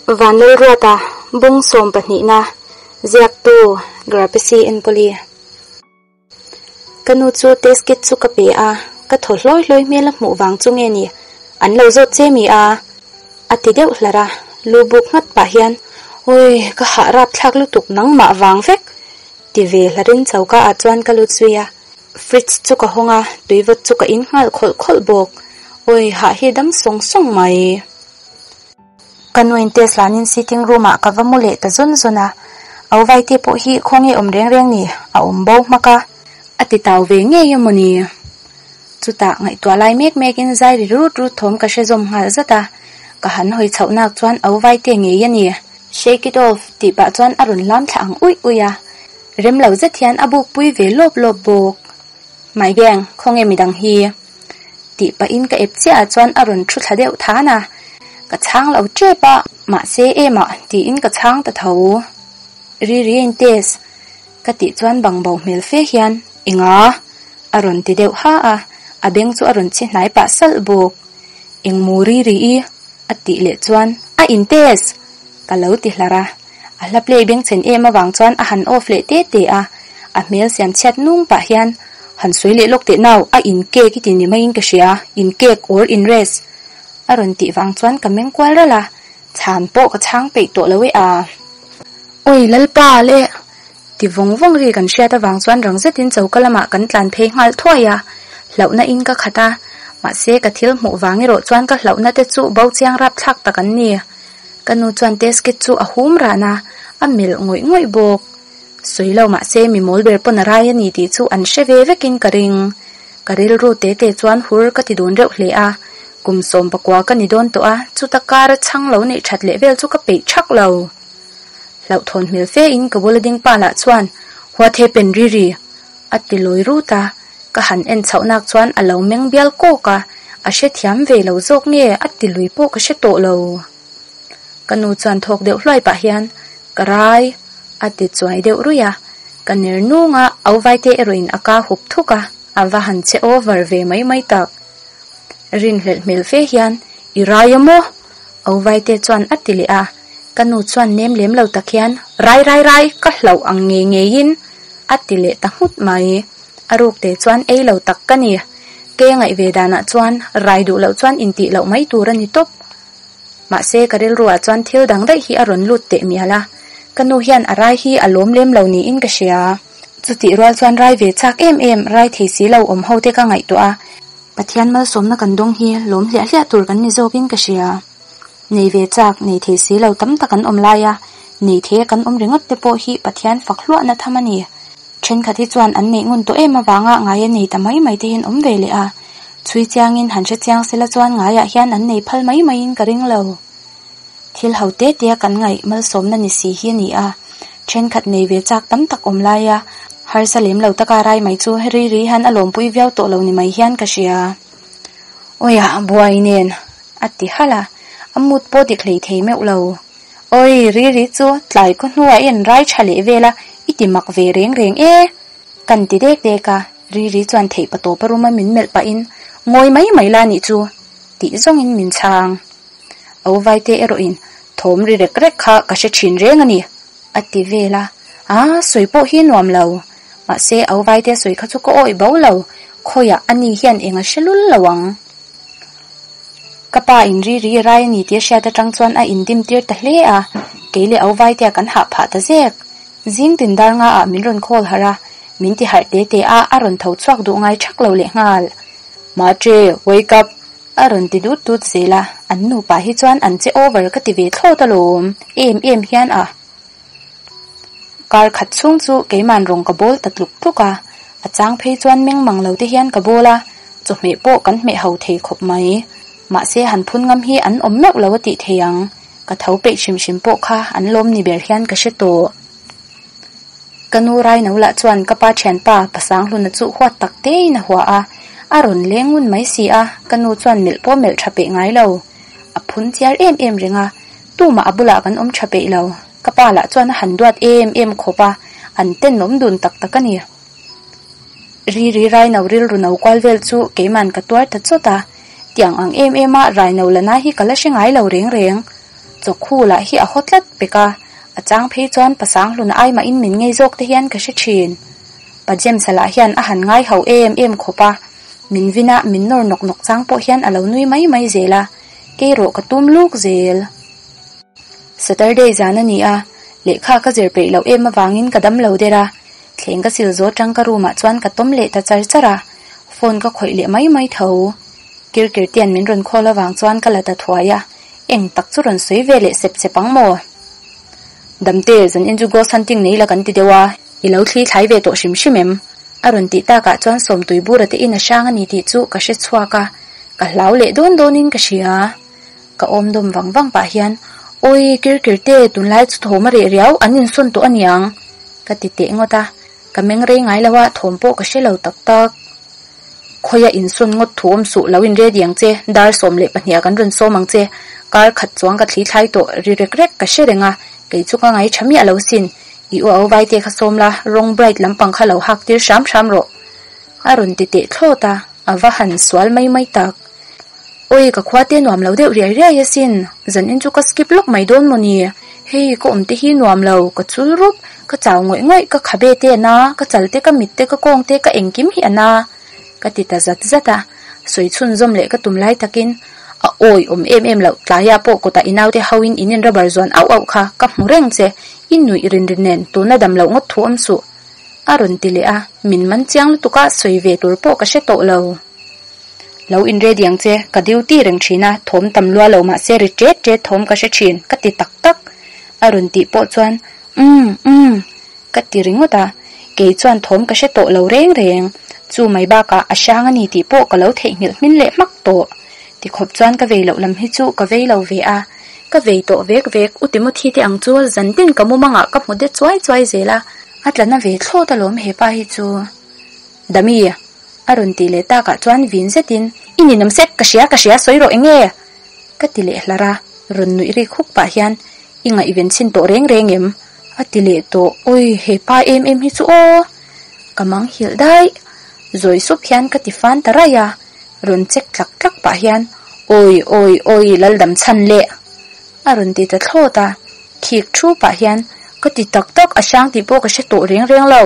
Vanlalruata, Bung sawmpahnihna, Ziaktu, Grapesi Enpawli. Ka nu chu test kit chu ka pe a, ka thaw hlawi hlawi hmel a hmuh vang chu nge ni, an lo zawt che mi a? A ti deuh hlar a, lu buk nghat pah hian, Awi, ka hah rapthlak lutuk nangmah vang vek! Ti ve hlarin choka ah chuan ka lut zui a, fridge chu ka hawng a, tuivawt chu ka in nghal khawlh khawlh bawk. Awi, hah hi dam sawng sawng mai. Ka nuin test lanin sitting room ah ka va mu leh ta zawn zawn a, au vaite pawh hi khawnge awm reng reng ni, a awm bo hmak a. A ti tau ve ngei emaw ni? Chutah ngaihtuah lai mek mek in zai ri rut rut thawm ka hre zawm nghal zat a, ka han hawi chhoh nak chuan au vaite ngei a ni. Shake it off tih pah chuan a rawn lam thla ang uih uih a, rem lo zet hian a buk pui ve lawp lawp bawk. My gang, khawnge midang hi? Tih pahin ka ep chiah ah chuan a rawn thu thla deuh than a, ka chhang lo tep a, mahse em ah tiin ka chhang ta tho. Ri ri in test ka tih chuan bang bo hmel fe hian enga? A rawn ti deuh ha a, a beng chu a rawn chhi hnai pah salh bawk. Engmaw ri ri i? A tih leh chuan a in test! Ka lo ti hlar a, a hla play bengchhen em avang chuan a han off leh te te a, a hmel siam chhiat nung pah hian han sawi leh lawk teh nau, a in cake i ti ni maiin ka hria, in cake or in rest a rawn tih vang chuan ka meng kual ralh a, chhan pawh ka chhang peih tawh lo e a. Awi Lalpa le! Ti vawng vawng ri kan hriat avang chuan rang zetin choka lamah kan tlan phei nghal thuai a, hlauhna in ka khat a, mahse ka thil hmuh vang erawh chuan ka hlauhna te chu bo chiang rapthlak tak an ni. Ka nu chuan test kit chu a hum ran a, a melh ngawih ngawih bawk. Sawi lo mahse mi mawl ber pawn a rai a ni tih chu an hre ve vekin ka ring. Ka rilru te te chuan hur ka ti dun reuh hle a, kum 19 ka ni dawn tawh a, chuta kar a chhang lo neih that leh vel chu ka peih thak lo. Hlauhthawn hmel fe in ka bula ding pa lah chuan What happened Riri? a ti lawi rut a, ka han en chhoh nak chuan a lo meng bial kawk a, a hrethiam ve lo zawk nge a ti lui pawh ka hre tawh lo. Ka nu chuan thawk deuh hluai pah hian Ka rai a ti chuai deuh ruih a, ka ner nung a, au vaite erawh in a ka hup thuk a, a va han che over ve mai mai tak. Rinhlelh hmel fe hian I rai a maw? Au vaite chuan a ti leh a, ka nu chuan nem lem lo tak hian Rai rai rai, ka hlauh ang ngei ngeiin a ti leh ta nghut mai. A ruk te chuan ei lo tak ka ni. Ke ngaih ve danah chuan rai duh loh chuan intih loh mai tur a ni tawp. Mahse ka rilruah chuan thil dang daih hi a rawn lut teh mial a, ka nu hian a rai hi a lawm lem lo niin ka hria. Chutih rual chuan rai ve chak em em, rai thei si lo awm ho te ka ngaihtuah a. Pathian malsawmna kan dawng hi lawm hliah hliah tur kan ni zawkin ka hria. Nei ve chak, nei thei si lo tam tak an awm lai a, nei thei a kan awm ringawt te pawh hi Pathian fak hluahna tham a ni. Thenkhat hi chuan an neih ngun tawh em avanga ngaia nei ta mai mai te hian awm ve leh a, chhui chiangin han hre chiang sela chuan ngaiah hian an nei phal mai maiin ka ring lo. Thil ho te tea kan ngaih malsawmna ni si hi a ni a, thenkhat nei ve chak tam tak awm laia harsa lem lo taka rai mai chu ri ri hian a lawmpui viau tawh lo ni mai hian ka hria. Awiah buai nen a ti halh a, a mut pawh dik hlei thei meuh lo. Awi ri ri chu tlai khaw hnuah i en rai tha leh vel a, i ti mak ve reng reng e. Kan ti dek dek a, ri ri chuan theih pa tawp a rum a min melh pahin ngawi mai mai la nih chu tih zawngin min chhang. Au vaite erawhin thawm ri rek rek kha ka hre thin reng a ni a ti vel a, a sawi pawh hi nuam lo. Mahse au vaite sawi kha chu ka awih bo lo, khawiah a ni hian eng a hre lul lo ang. Ka pa in ri ri rai a ni tih a hriat atang chuan a indim tir ta hle a, kei leh au vaitea kan hah phah ta zek. Zing tin dar nga ah min rawn call harh a, min ti harh te te a, a rawn tho chhuak duh ngai thak lo leh nghal. Mate, wake up! A rawn ti dut dut zel a, an nupa hi chuan an che over ka ti ve thlawt alawm, em em hian a. Kar khat chhung chu keiman rawng ka bawl ta tluk tluk a, a chang phei chuan meng mang lo te hian ka bawl a, chawhmeh pawh kan hmeh ho thei khawp mai. Mahse han phun ngam hi an awm meuh lo a tih thei ang, ka tho peih hrim hrim pawh kha an lawm ni ber hian ka hre tawh. Ka nu Raino lah chuan ka pa thianpa Pasanghluna chu huat tak tein a hua a, a rawn leng ngun mai si a, ka nu chuan melh pawh melh tha peih ngai lo. A phun chiar em em reng a, tumah a bulah kan awm tha peih lo. Ka pa lah chuan a han duat em em khawp a, an tenawm dun tak tak a ni. Ri ri Raino rilru no kual vel chu keiman ka tuar ta chawt a, tiang ang em em a Raino la na hi ka la hre ngai lo reng reng. Chawkhu lah hi a haw tlat pek a, a chang phei chuan pasang hlun ai mahin min ngei zawk te hian ka hre thin. Pa James-a lah hian a han ngai ho em em khawp a, min vin a, min nawr nawk nawk chang pawh hian a lo nui mai mai zel a, kei rawh ka tum luk zel. Saturday zan a ni a, lehkha ka zir peih loh em avangin ka dam lo der a, thleng ka sil zawt tang ka room ah chuan ka tawm leh ta char char a, phone ka khawih leh mai mai tho. Kirkirtian min rawn call avang chuan ka la ta thuai a, eng tak chu rawn sawi ve leh sep sep ang maw? Damte, zan in chu ghost hunting nei la kan ti deuh a, i lo thli thlai ve tawh hrim hrim em? A rawn tih takah chuan Sawmtui bura te in a hrang a ni tih chu ka hre chhuak a, ka hlau leh dawn dawnin ka hria. Ka awm dawm vang vang pah hian, Awi, Kirkirte, tunlai chu thawm a reh riau, an insawn tawh a niang, ka ti teh ngawt a, ka meng rei ngai lo a, thawm pawh ka hre lo tak tak. Khawia insawn ngawt thu awm suh, lo in ready ang che, dar 12 ah kan rawn sawm ang che, kar khat chuang ka thli thlai tawh, ri rek rek ka hre reng a, kei chu ka ngai tha miah lo sin, i u au vai te kha sawm la, rawng bright lampang kha lo hak tir hram hram rawh, a rawn ti teh thlawt a, a va han sual mai mai tak. Awi ka khua te nuam lo deuh riai riai asin, zanin chu ka skip lawk mai dawn maw ni? Hei ka awm te hi nuam lo, ka chul rup, ka chau ngawih ngawih, ka khabe te a na, ka chal te ka mit te ka kawng te ka engkim hi a na ka ti ta zat zat a, sawi chhunzawm leh ka tum lai takin a awi awm em em loh, tlaiah pawh kawtah i naute hoin in in rubber zuan auh auh kha ka hmu reng che, i nuih rin rin nen tuna dam loh ngawt thu awm suh a rawn ti leh a, min man chiang lutuk a sawi ve tur pawh ka hre tawh lo. Lo in ready ang che, ka duty reng thin a, thawm tam lua lo mahse ri tet tet thawm ka hre thin, ka ti tak tak. A rawn tih pawh chuan, Umm, umm, ka ti ringawt a, kei chuan thawm ka hre tawh lo reng reng. Chu mai bakah a hrang a ni tih pawh ka lo theihnghilh hmin leh hmak tawh. Tikhawp chuan ka vei loh lam hi chu ka vei lo ve a, ka vei tawh vek vek, U Timothy te ang chu zantin ka mumangah ka hmu de chuai chuai zel a, a tla na ve thlawt alawm hepa hi chu. Dami, a rawn tih leh takah chuan vin zetin, I ninawm sek, ka hria, ka hria, sawi rawh eng nge? ka ti leh hlar a, rawn nuih rik huk pah hian, I ngaihven chhin tawh reng reng em? a ti leh tawh, Awi, he pa em em hi chu aw! Ka mang hilh daih, zawi sup hian ka ti fan ta raih a, rawn chek tlak tlak pah hian, Awi, awi, awi, Laldam chhan leh! A rawn ti ta thlawt a, khik thu pah hian, Ka ti tak tak, a hrang tih pawh ka hre tawh reng reng lo.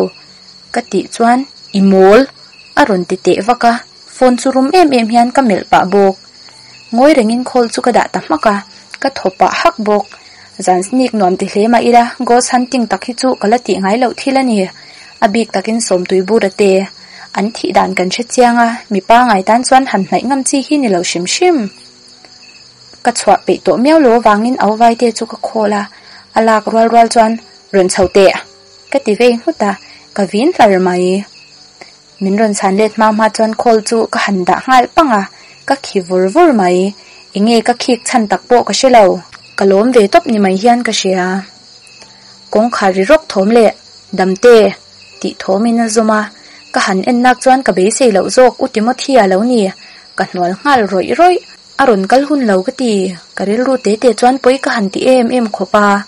Ka tih chuan, I mawl! a rawn ti teh vak a, phone chu rum em em hian ka melh pah bawk. Ngawi rengin call chu ka dah ta hmak a, ka thaw pah hak bawk. Zan sneak nuam ti hle mah ila, ghost hunting tak hi chu ka la tih ngai loh thil a ni. A bik takin Sawmtui Bura te an thih dan kan hre chiang a, mipa ngai tan chuan han hnaih ngam chi hi ni lo hrim hrim. Ka chhuah peih tawh miau lo avangin au vaite chu ka call a, a lak rual rual chuan rawn chho teh. Ka ti vei nghut a, ka vin hlar mai. Min rawn chhan let hma hma chuan call chu ka han dah nghal pang a, ka khi vur vur mai. Enge ka khik chhan tak pawh ka hre lo. Ka lawm ve tawp ni mai hian ka hria. Kawngkhar ri rawk thawm leh Damte tih thawmin a zawm a, ka han en nak chuan ka beisei loh zawk U Timothy-a lo ni. Ka hnual nghal rawih rawih. A rawn kal hun lo ka ti, ka rilru te te chuan pawi ka han ti em em khawp a,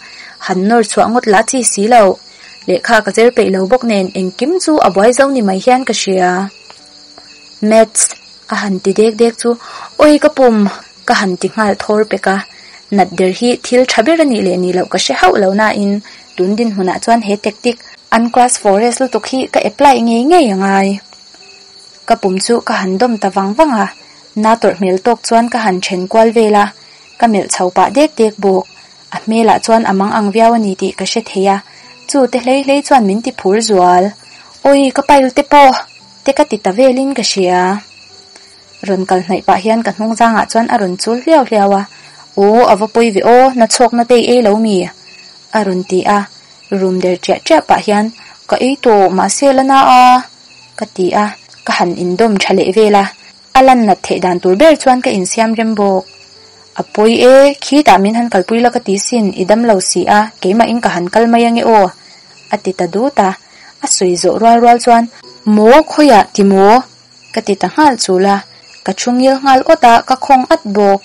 han nawr chhuah ngawt lah chi si lo. Lehkha ka zer peih lo bawk nen engkim chu a buai zo ni mai hian ka hria. Maths a han ti dek dek chu awi ka pum ka han ti nghal thawr pek a, nat der hi thil tha ber a nih leh nih loh ka hre hauh lo nain tun dinhmunah chuan he tactic unclass forest lutuk hi ka apply ngei ngei a ngai. Ka pum chu ka han dawm ta vang vang a, na tawrh hmel tawk chuan ka han then kual vel a, ka melh chho pah dek dek bawk. A hmelah chuan a mang ang viau a ni tih ka hre thei a, chu te hlei hlei chuan min ti phur zual. Awi, ka pail te pawh! te ka ti ta velin ka hria. Rawn kal hnaih pah hian ka hnung zangah chuan a rawn chul hliau hliau a, Aw, a va pawi ve aw, na chhawkna te i ei lo mi? a rawn ti a, rum der ṭiah ṭiah pah hian, Ka ei tawh, mahse la na a! ka ti a, ka han indawm tha leh vel a, a lan nat theih dan tur ber chuan ka insiam rem bawk. A pawi e, khitah min han kalpui la ka ti sin, i dam lo si a, keimahin ka han kal mai ange aw, a ti ta dut a, a sawi zawh rual rual chuan, Maw, khawiah ti maw? ka ti ta nghal chul a, ka thu ngil nghal awt a, ka khawng at bawk.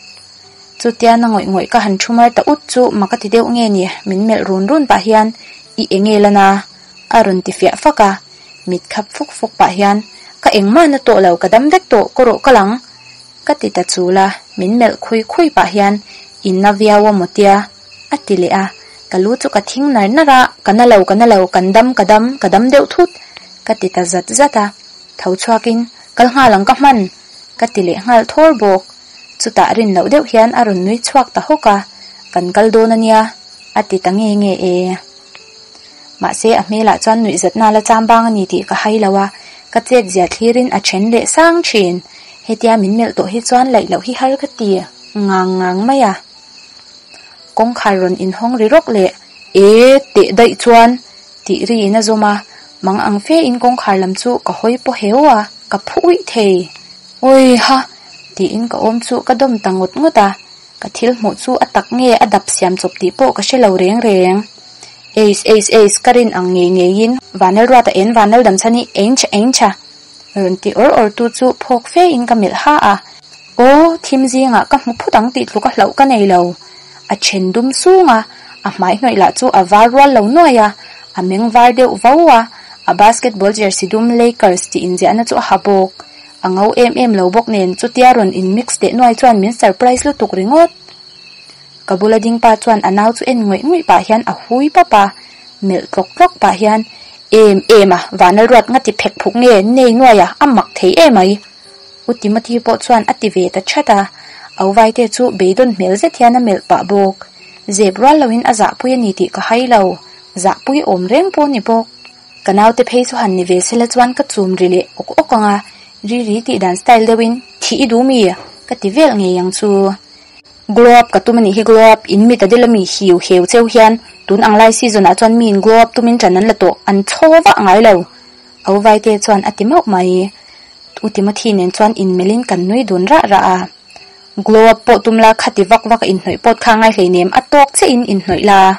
Chutia na ngawih ngawih ka han thu mar ta ut chu mak a ti deuh nge ni, min melh run run pah hian, I enge la na? a rawn ti fiah fak a. Mit khap fuk fuk pah hian, Ka engmah na tawh lo, ka dam vek tawh, ka rawh kal ang, ka ti ta chul a, min melh khui khui pah hian, In na viau a maw tia? A ti leh a, ka lu chu ka thing nar nar a, Ka na lo, ka na lo, kan dam, ka dam, ka dam deuh thut, ka ti ta zat zat a. Tho chhuakin, Kal nghal ang ka hman! Ka ti leh nghal thawr bawk. Chutah rin loh deuh hian a rawn nui chhuak ta hawk a, Kan kal dawn a nia, a ti ta nge nge e. Mahse a hmelah chuan nuihzatna la cham bang a ni tih ka hai lo a, ka chet zia thlirin a then leh sang thin. Hetia min melh tawh hi chuan laih loh hi har ka ti ngang ngang mai a. Kawngkhar rawn inhawng ri rawk leh E teh daih chuan tih ri in a zawm a, mang ang fe in kawngkhar lam chu ka hawi pawh heu a, ka phu uih thei. Awi ha! tiin ka awm chu ka dawm ta ngawt ngawt a, ka thil hmuh chu a tak nge a dap siam chawp tih pawh ka hre lo reng reng. Ace ace ace ka rin ang ngei ngeiin Vanlalruata en Vanlaldamchhani einch einch a rawn ti awr awr tu chu phawk fe in ka melh ha a. Aw, thim zingah ka hmu phut ang tih tluk a hlauh ka nei lo. A then dum sung a, a hmai hnawih lah chu a var rual lo nuai a, a meng var deuh vo a, a basketball jersey dum Lakers tih inziahna chu a ha bawk. A ngo em em lo bawk nen chutia rawn in mix teh nuai chuan min surprise lutuk ringawt. Ka bula ding pa chuan a nau chu en ngawih ngawih pah hian a hui pap a, melh tlawk tlawk pah hian, Em em a, Vanlalruat nga ti phek phuk nge nei nuai a, a mak thei emai. U Timothy pawh chuan a ti ve ta chat a, au vaite chu beidawn hmel zet hian a melh pah bawk. Zep rual loin a zahpui a ni tih ka hai lo, zahpui awm reng pawh ni bawk. Ka naute phei chu han ni ve sela chuan ka chum ri leh awk awk ang a, ri ri tih dan style deuhin, Thih i duh mi? ka ti vel ngei ang chu. Glow up ka tum a nih hi glow up, in mit a dil ami hiu heu cheu hian tun ang lai season ah chuan miin glow up tumin ṭan an la tawh, an chhaw vah ngai lo. Au vaite chuan a ti mauh mai. U Timothy nen chuan inmelhin kan nui dun rah rah a. Glow up pawh tum la khati vak vak a inhnawih pawt kha ngai hleinem a tawk chiah in inhnawih la.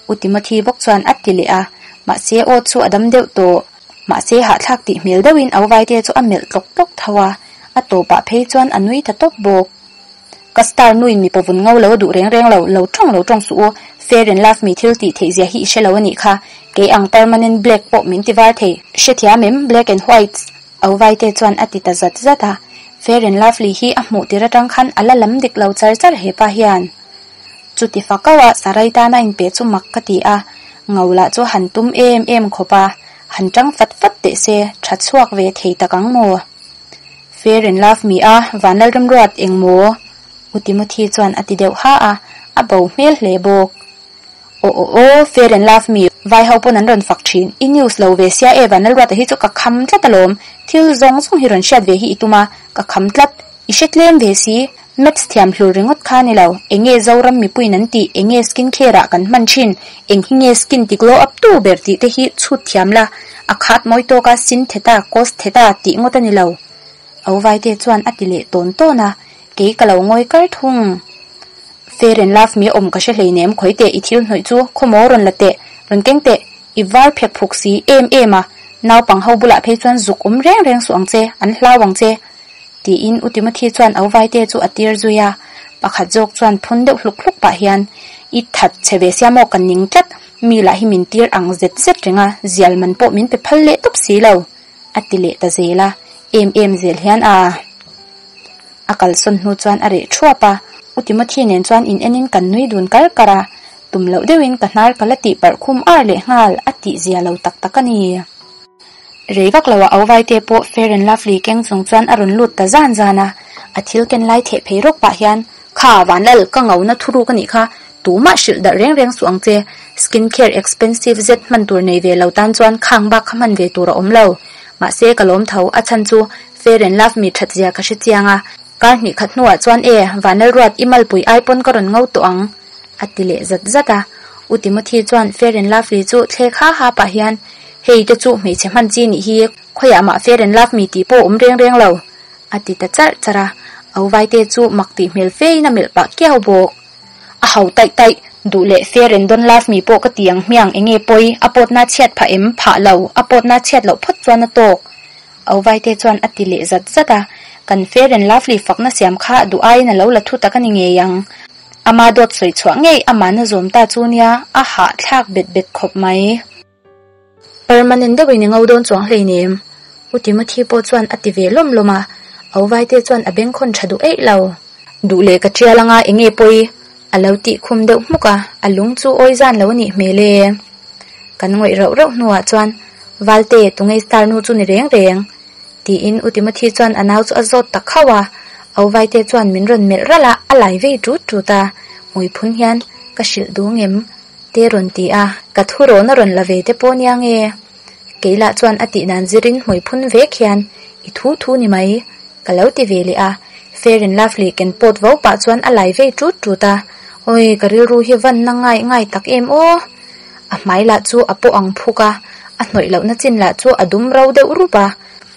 U Timothy bawk chuan a ti leh a, mahse aw chu a dam deuh tawh. Mahse hahthlak tih hmel deuhin au vaite chu a melh tlawk tlawk tho a, a tawpah phei chuan a nui ta tawp bawk. Ka star nuin mipa vun ngo lo a duh reng reng lo, lo tawng lo tawng suh u, Fair and Love mi thil tih theih zia hi i hre lo a nih kha, kei ang permanent black pawh min ti var thei, hrethiam em, black and whites, au vaite chuan a ti ta zat zat a, Fair and Lovely hi a hmuh tir atang khan a la lam dik lo char char hepa hian. Chuti fakau a Sarai tana inpe chu mak ka ti a, ngo lah chu han tum em em khawp a, han tang fat fat teh se, tha chhuak ve thei tak ang maw? Fair and love me a, Vanlalramruat eng maw? U Timothy chuan a ti deuh ha a, a bo hmel hle bawk. Aw aw aw, Fair and love me, vai ho pawn an rawn fak thin, i news lo ve sia e Vanlalruata hi chu ka kham tlat alawm, thil zawng zawng hi rawn hriat ve hi i tum a, ka kham tlat, i hre tlem ve si, maths thiam hlur ringawt kha ni lo, enge Zoram mipuiin an tih, enge skin care ah kan hman thin, eng hi nge skin ti glow up tu ber tih te hi chhut thiam la, A khat mawi tawk a, sin theta, cost theta tih ngawt a ni lo. Au vaite chuan a ti leh tawn tawn a, kei ka lo ngawi kar thung. Fair and love mi awm ka hre hleinem khawi teh i thil hnawih chu khawmaw rawn la teh, rawn keng teh, i var phek phuk si em em a, naupang ho bulah phei chuan zuk awm reng reng suh ang che, an hlau ang che. Tiin U Timothy chuan au vaite chu a tir zui a, pakhat zawk chuan phun deuh hluk hluk pah hian, I that chhe ve sia maw ka ning tlat, mi lah hi min tir ang zet zet reng a, zial man pawh min pe phal leh tawp si lo, a ti leh ta zel a, em em zel hian a a kalsawn hnu chuan a reh thuap a, U Timothy nen chuan in enin kan nui dun kar kar a, tum loh deuhin ka hnar ka la tih parh khum ar leh nghal, a tih zia lo tak tak a ni. Rei vak loah au vaite pawh Fair and Lovely keng chung chuan a rawn lut ta zan zan a, a thil ken lai theh phei rawk pah hian, Kha, Vanlal, ka ngauna thuruk a nih kha, tumah hrilh darh reng reng suh ang che, skin care expensive zet hman tur nei ve lo tan chuan khang bak kha hman ve tur a awm lo. Mahse, ka lawm tho, a chhan chu Fair and Love mi that zia ka hre chiang a, kar hnih khat hnuah chuan e, Vanlal ruat i malpui ai pawn ka rawn ngo tawh ang, A ti leh zat zat a. U Timothy chuan Fair and Lovely chu thlek ha ha pah hian, Hei te chu hmeichhe hman chi nih hi, khawiah mah Fair and Love mi tih pawh awm reng reng lo, a ti ta charh charh a. Au Vaite chu mak tih hmel fein a melh pah kiau bawk. A hau taih taih, duh leh Fair and Don't Love me pawh ka ti ang hmiang enge pawi, a pawtna chhiat phah em? Phah lo, a pawtna chhiat loh phawt chuan a tawk. Au Vaite chuan a ti leh zat zat a. Kan Fair and Lovely fakna siam kha duh aiin a lo la thu tak a ni ngei ang. Ama dawt sawi chhuah ngei amahna zawm ta chu nia, a hahthlak bet bet khawp mai. Permanent deuhin i ngo dawn chuang hleinem. U Timothy pawh chuan a ti ve lawm lawm a, Au Vaite chuan a bengkhawn tha duh eih lo. Duh leh ka tial anga enge pawi? A lo tih khum deuh hmuk a, a lung chu awi zan lo a nih hmel e. Kan ngawih rauh rauh hnuah chuan, Valte, tunge star nu chu ni reng reng? Tiin U Timothy chuan a nau chu a zawt ta khauh a, Au Vaite chuan min rawn melh ralh a, a lai vei tut tut a, hmui phun hian, Ka hrilh duh ngem? Te rawn ti a, ka thu rawn a rawn la ve te pawh nia nge? Kei lah chuan a tih dan zirin hmui phun vek hian, I thu thu ni mai, ka lo ti ve leh a. Fair and Lovely ken pawt vo pah chuan a lai vei tut tut a, Awi, ka rilru hi van na ngai ngai tak em aw! A hmai lah chu a pawh ang phuk a, a hnawih lohna chin lah chu a dum ro deuh rup a,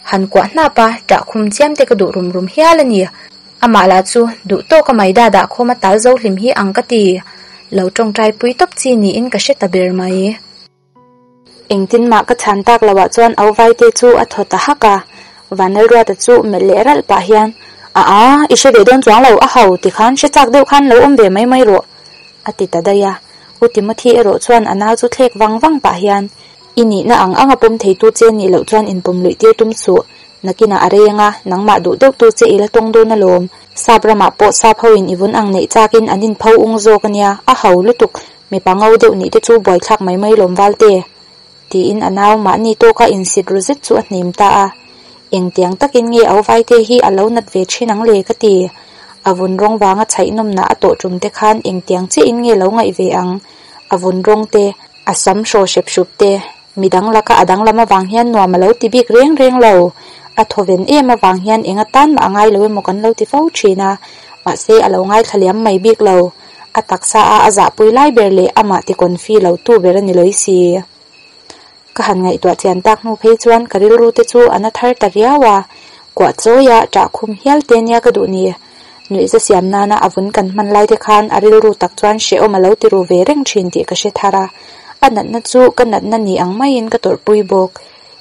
han kuah hnap a, ṭah khum chiam te ka duh rum rum hial a ni. Amah lah chu duh tawk a mai da dah khawm a tal zo hlim hi ang ka ti. Lo tawngtai pui tawp chi niin ka hre ta ber mai. Engtin mah ka chhan tak loh ah chuan au vaite chu a thaw ta hak a. Vanlalruata chu melh leh ralh pah hian, A a, i hre ve dawn chuang lo, a ho ti khan hre chak deuh khan lo awm ve mai mai rawh, a ti ta daih a. U Timothy erawh chuan a nau chu thlek vang vang pah hian, I nihna ang anga pawm theitu che nih loh chuan inpawm luih tir tum suh, Nakinah a reng a, nangmah duh deuh tu che i la tawng dawn alawm. Sap ramah pawh sap hoin i vun ang neih chakin an inpho ung zawk a nia, a ho lutuk, mipa ngo deuh nih te chu buaithlak mai mai lawm valte. Tiin a nau mahni tawka insit ru zet chu a hnem ta a. Engtiang takin nge au vaite hi a lo nat ve thin ang le ka ti. A vun rawng vanga chhaih nawmna a tawh tum te khan engtiang chiahin nge lo ngaih ve ang? A vun rawng te, a sam hraw hrep hrup te, Midang laka a danglam avang hian nuam a lo ti bik reng reng lo. A thawven em avang hian eng atan mah a ngai lo emaw kan lo ti fo thin a, mahse a lo ngaithla liam mai bik lo. A taksa a a zahpui lai ber leh amah ti confi lo tu ber a ni lawih si. Ka han ngaihtuah chian tak hnu phei chuan ka rilru te chu a na thar ta riau a, kuah chawi a ṭah khum hial te nia ka duh ni. Nuihza siam nana a vun kan hman lai te khan a rilru tak chuan hrehawm a lo ti ru ve reng thin tih ka hre thar a. A natna chu ka natna ni ang maiin ka tawrhpui bawk.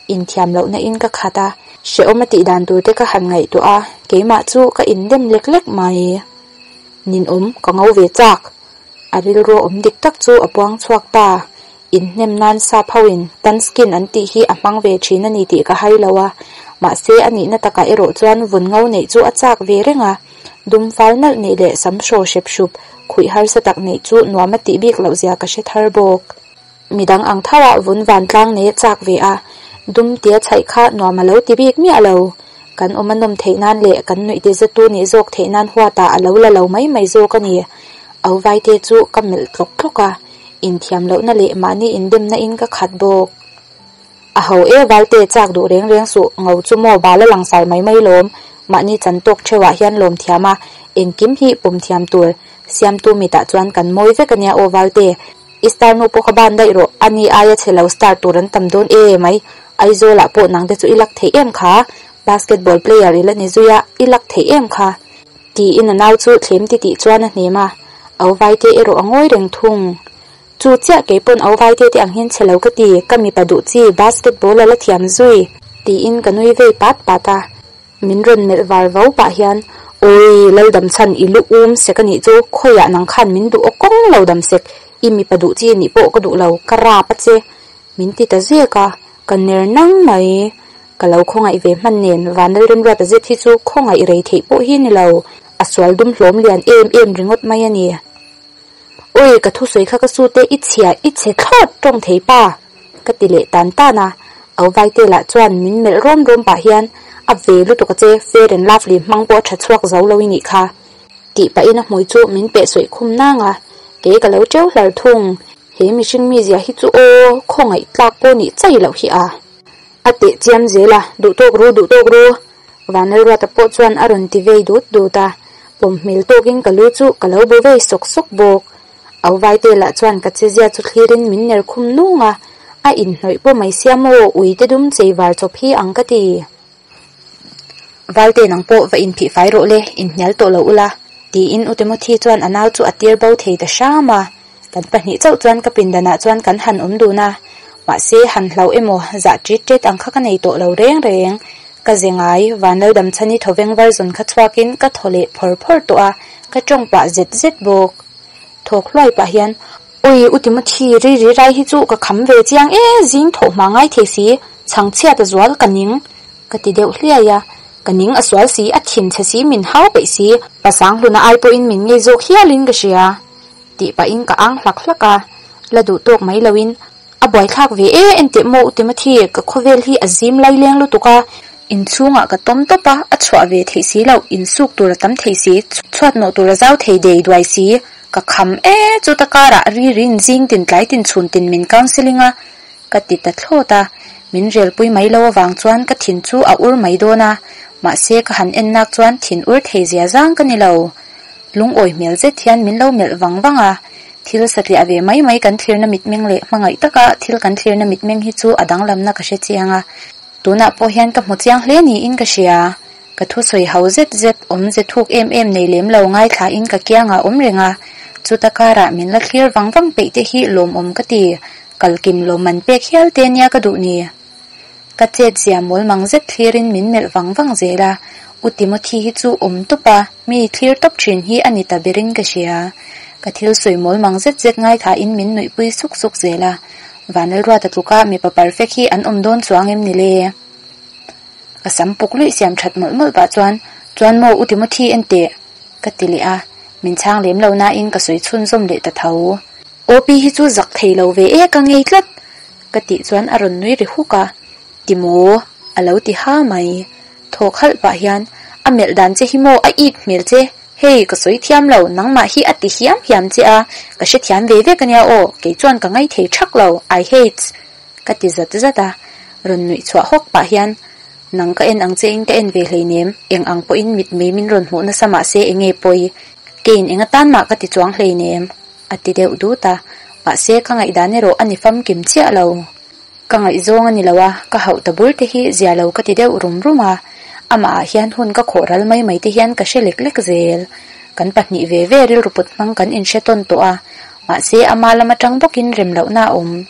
Inthiam lohna in ka khat a, hrehawm a tih dan tur te ka han ngaihtuah a, keimah chu ka indem lek lek mai. Ninawm, ka ngo ve chak. A rilru awm dik tak chu a puang chhuak ta. Inhnem nan sap hoin tan skin an tih hi a hmang ve thin a ni tih ka hai lo a, mahse a nihna takah erawh chuan vun ngo neih chu a chak ve reng a. Dum fal nalh nih leh sam hraw hrep hrup, khuih harsa tak neih chu nuam a tih bik loh zia ka hre thar bawk. Midang ang tho ah vun vantlang nei a chak ve a, dum tia chhaih kha nuam a lo ti bik miah lo. Kan awm a nawm theih nan leh kan nuih ti zatu nih zawk theih nan huatah a lo la lo mai mai zawk a ni. Au vaite chu ka melh tlawk tlawk a, inthiam lohna leh mahni indemna in ka khat bawk. A ho e Valte chak duh reng reng suh, ngo chu maw bal a langsar mai mai lawm, mahni chan tawk theuhah hian lawm thiam a, engkim hi pawm thiam tur, siamtu mitah chuan kan mawi vek ania aw Valte, i star nu pawh kha ban daih rawh, ani aia chhe lo star tur an tam dawn e mai, Aizawlah pawh nangte chu i lak theih em kha, basketball player i la ni zui a, i lak theih em kha? Tiin a nau chu thlem titih chuan a hnem a, au Vaite erawh a ngawi reng thung. Chu chiah kei pawn au vaite te ang hian chhe lo ka ti, ka mipa duh chi basketball a la thiam zui, tiin ka nui vei pat pat a. Min rawn melh var vo pah hian, Awii, Laldam chhan i lu um sek a nih chu, khawiah nang khan min duh aw kawng lo dam sek, i mipa duh chi nih pawh ka duh lo, ka rap a che, min ti ta zek a, ka ner nang mai. Ka lo khawngaih ve hman nen Vanlalremruata zet hi chu khawngaih rei theih pawh hi ni lo, a sual dum hlawm lian em em ringawt mai a ni. Ui, ka thusawi kha ka sute i chhia i chhe thlawt tawng thei pa! Ka ti leh tan tan a, au vaite lah chuan min melh rawm rawm pah hian a ve lutuk a che, fair and lovely hmang pawh a tha chhuak zo lo i nih kha. Tih pahin a hmui chu min peh sawih khum nang a, kei ka lo teu hlar thung. He mihring mizia hi chu aw, khawngaih tlak pawh nih chai loh hi a. A teh chiam zel a, duh tawk ru, duh tawk ru! Vanlalruata pawh chuan a rawn ti vei dut dut a, pawm hmel tawkin ka lu chu ka lo bu vei sawk sawk bawk. Au Vaite lah chuan ka chezia chu thlirin min ner khum nung a, a inhnawih pawh mai sia maw, ui te dum chei var chawp hi ang ka ti. Valte nang pawh va inphih fai rawh le, inhnial tawh lo ula, tiin U Timothy chuan a nau chu a tir bo thei ta hram a. Kan pahnih chauh chuan ka pindanah chuan kan han awm dun a, mahse han hlauh emaw zah ṭit ṭet ang kha ka nei tawh lo reng reng. Ka ze ngai, Vanlaldam chhani thawveng version kha chhuakin ka thaw leh phawr phawr tawh a, ka ṭawng pah zet zet bawk. Thawk hluai pah hian, Ui, U Timothy, ri ri rai hi chu ka kham ve chiang e, zing thawh hma ngai thei si, chhangchhiat a zual ka ning, ka ti deuh hliai a, ka ning a sual si, a thinchhe si, min hau peih si, pasang hluna ai pawhin min ngei zawk hialin ka hria. Tih pahin ka ang hlak hlak a, la duh tawk mai loin a buaithlak ve e enteh maw U Timothy, ka khawvel hi a zim laileng lutuk a, inchhungah ka tawm tawp a, a chhuah ve theih si loh, insuk tur a tam thei si, chhuat nawh tur a zau thei dei duai si, ka kham e chuta karah ririn zing tin tlai tin chhun tin min counselling a, ka ti ta thlawt a, min relpui mai lo avang chuan ka thin chu a ur mai dawn a, mahse ka han en nak chuan thin ur thei zia zang ka ni lo. Lungawi hmel zet hian min lo melh vang vang a, thil satliah ve mai mai kan thlirna mitmeng leh hmangaih taka thil kan thlirna mitmeng hi chu a danglamna ka hre chiang a, tunah pawh hian ka hmu chiang hle niin ka hria. Ka thusawi ho zet zet, awmze thuk em em nei lem lo ngaithlain ka kiangah awm reng a, chuta karah min la thlir vang vang peih te hi lawmawm ka ti, kalkim lawmman pek hial te nia ka duh ni. Ka chet zia mawl mang zet thlirin min melh vang vang zel a, U Timothy hi chu awm tawp a, mi thlir tawp thin hi a ni ta berin ka hria. Ka thil sawi mawl mang zet zet ngaithain min nuihpui suk suk zel a, Vanlalruata tluka mipa perfect hi an awm dawn chuang em ni le? Ka sam puk luih siam that mawlh mawlh pah chuan, Chuan maw U Timothy en teh? ka ti leh a, min chhang lem lo nain ka sawi chhunzawm leh ta tho. Opi hi chu zak thei lo ve e ka ngei tlat! Ka tih chuan a rawn nui ri huk a, Ti maw? A lo ti ha mai. Thawk halh pah hian, A melh dan che hi maw a it hmel che? Hei, ka sawi thiam lo, nangmah hi a ti hiam hiam che a, ka hrethiam ve vek ania aw, kei chuan ka ngai thei thak lo, I hates! Ka ti zat zat a, rawn nuih chhuah hawk pah hian, Nang ka en ang che in ka en ve hleinem, eng ang pawhin mit mei min rawn hmuh nasa mah se enge pawi, keiin eng atan mah ka ti chuang hleinem. A ti deuh dut a, mahse ka ngaihdan erawh a ni famkim chiah lo. Ka ngaihzawng a ni lo a, ka hauh ta bur te hi zia lo ka ti deuh rum rum a, amah ah hian hun ka khawh ral mai mai te hian ka hre lek lek zel. Kan pahnih ve ve rilru put hmang kan inhre tawn tawh a, mahse ama lam atang bawkin rem lohna a awm.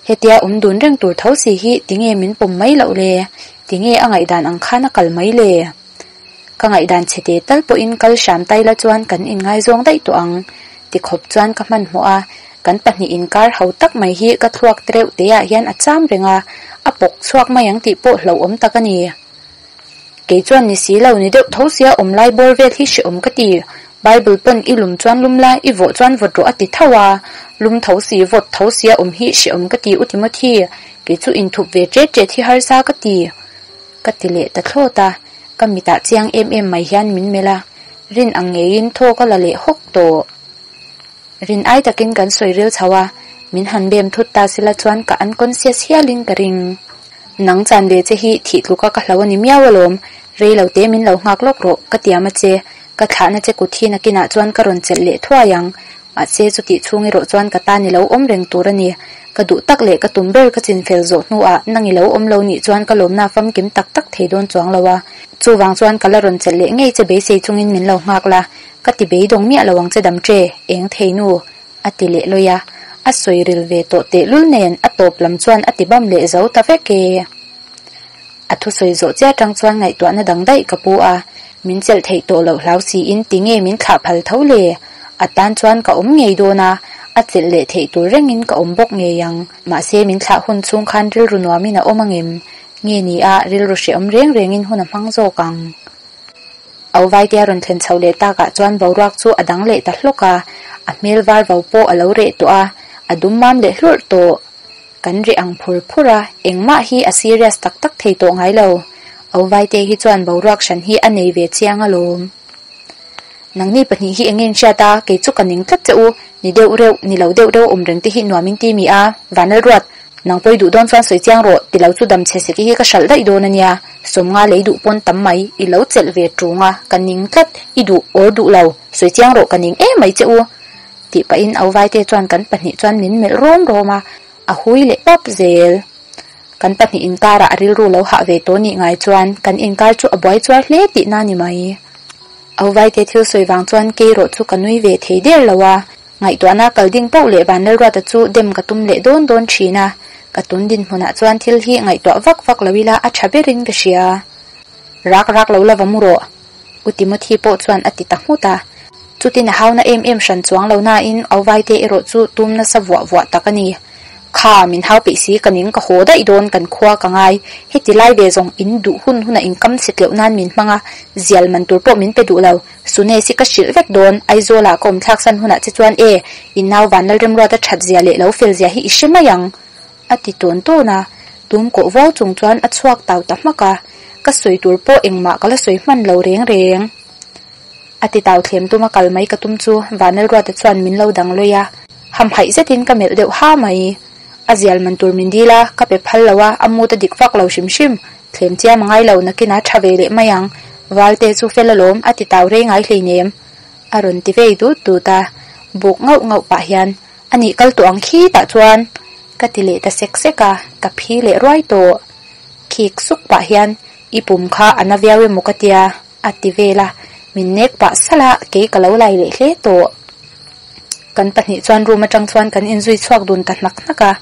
Hetia awm dun reng tur tho si hi tinge min pawm mai loh le? Tinge a ngaihdan ang khan a kal mai le? Ka ngaihdan chhe te tal pawhin kal hram tai la chuan kan inngaizawng daih tawh ang ti khawp chuan ka hmanhmawh a, kan pahnih inkar ho tak mai hi ka thluak te reuh te ah hian a cham reng a, a pawk chhuak mai ang tih pawh hlauhawm tak a ni. Kei chuan ni si lo ni deuh tho sia awm lai bawr vel hi hrehawm ka ti, Bible pawn i lum chuan lum la, i vawh chuan vawt rawh a ti tho a, lum tho si vawt tho sia awm hi hrehawm ka ti U Timothy, kei chu inthup ve ṭet ṭet hi harsa ka ti. Ka ti leh ta thlawt a, ka mitah chiang em em mai hian min melh a, rin ang ngeiin thaw ka la leh hawk tawh. Rin ai takin kan sawi ril chho a, min han bem thut ta sela chuan ka unconscious hialin ka ring. Nang chan ve che hi thih tluka ka hlo a ni miau alawm, rei lo te min lo nghak lawk rawh, ka tiam a che, ka thlahna che kut hi nakinah chuan ka rawn chelh leh thuai ang, Mahse, chutih chhung erawh chuan ka tan i lo awm reng tur a ni. Ka duh tak leh ka tum ber ka chinfel zawh hnuah nang i lo awm lo nih chuan ka lawmna famkim tak tak thei dawn chuang lo a. Chuvang chuan ka la rawn chelh leh ngei che beisei chungin min lo nghak la, ka ti beidawng miah lo ang che dam che, eng thei nu? a ti leh lawi a. A sawi ril ve tawh tehlul nen a tawp lam chuan a ti bam leh zo ta vek e. A thusawi zawh chiah atang chuan ngaihtuahna dang daih ka pu a, min chelh theih tawh loh hlau siin tinge min thlah phal tho le? A tan chuan ka awm ngei dawn a, a chelh leh theih tur rengin ka awm bawk ngei ang. Mahse min thlah hun chhung khan rilru nuamin a awm angem? Nge ni a, rilru hrehawm reng rengin hun a hmang zawk ang. Au Vaitea rawn thlen chhoh leh takah chuan boruak chu a dang leh ta hlawk a, a hmel var vo pawh a lo reh tawh a, a dum mam leh hlurh tawh. Kan reh ang phur phur a, engmah hi a serious tak tak thei tawh ngai lo. Au Vaite hi chuan boruak hran hi a nei ve chiang alawm. Nangni pahnih hi enge in hriat a, kei chu ka ning tlat che u, ni deuh reuh, ni lo deuh reuh awm reng te hi nuam in ti mi a, Vanel ruat, nang pawi duh dawn chuan sawi chiang rawh, ti lo chu dam chhe seki hi ka hralh daih dawn a nia, sawmnga lei duh pawn tam mai, i lo chelh ve ṭung a, ka ning tlat, i duh or duh lo, sawi chiang rawh ka ning em mai che u. Tih pahin au vaite chuan kan pahnih chuan min melh rawm rawm a, a hui leh pap zel. Kan pahnih inkarah a rilru lo hah ve tawh nih ngai chuan kan inkar chu a buai chuar hle tihna ni mai. Au vaite thil sawi vang chuan kei rawh chu ka nui ve thei der lo a, ngaihtuahna kal ding poh leh Vanlalruata chu dem ka tum leh dawn dawn thin a, ka tun dinhmunah chuan thil hi ngaihtuah vak vak lo ila a tha berin ka hria. Rak rak lo la va mu rawh. U Timothy pawh chuan a ti ta nghut a. Chutin a hauna em em hran chuang lo nain Auvaite erawh chu tum nasa vuah vuah tak a ni. Kha, min hau peih si, ka ning ka haw daih dawn, kan khua ka ngai. Heti lai ve zawng in duh hun hunah in kam chhe tleuh nan min hmang a, zial man tur pawh min pe duh lo. Sunes hi ka hrilh vek dawn, Aizawlah ka awm thlak san hunah che chuan e, i nau Vanlalremruata that zia leh lo fel zia hi i hre mai ang, a ti tawn tawn a. Tum kawh vuau chung chuan a chhuak tau ta hmak a, ka sawi tur pawh engmah ka la sawi hman lo reng reng. A ti tau thlem tuma kal mai ka tum chu Vanlalruata chuan min lo dang lawih a, hamhaih zetin ka melh deuh ha mai. A zial man tur min dil a, ka pe phal lo a, a mood a dik vak lo hrim hrim. Thlem chiam a ngai lo, nakinah tha ve leh mai ang. Valte chu fel alawm, a ti tau rei ngai hleinem. A rawn ti vei dut dut a, buk ngauh ngauh pah hian, A nih kal tawh ang khi tah chuan ka ti leh ta sek sek a, ka phi leh ruai tawh. Khik suk pah hian, I pum kha a na viau emaw ka tia, a ti vel a, min nek pah salh a, kei ka lo lai leh hle tawh. Kan pahnih chuan room atang chuan kan inzui chhuak dun ta hnak hnak a,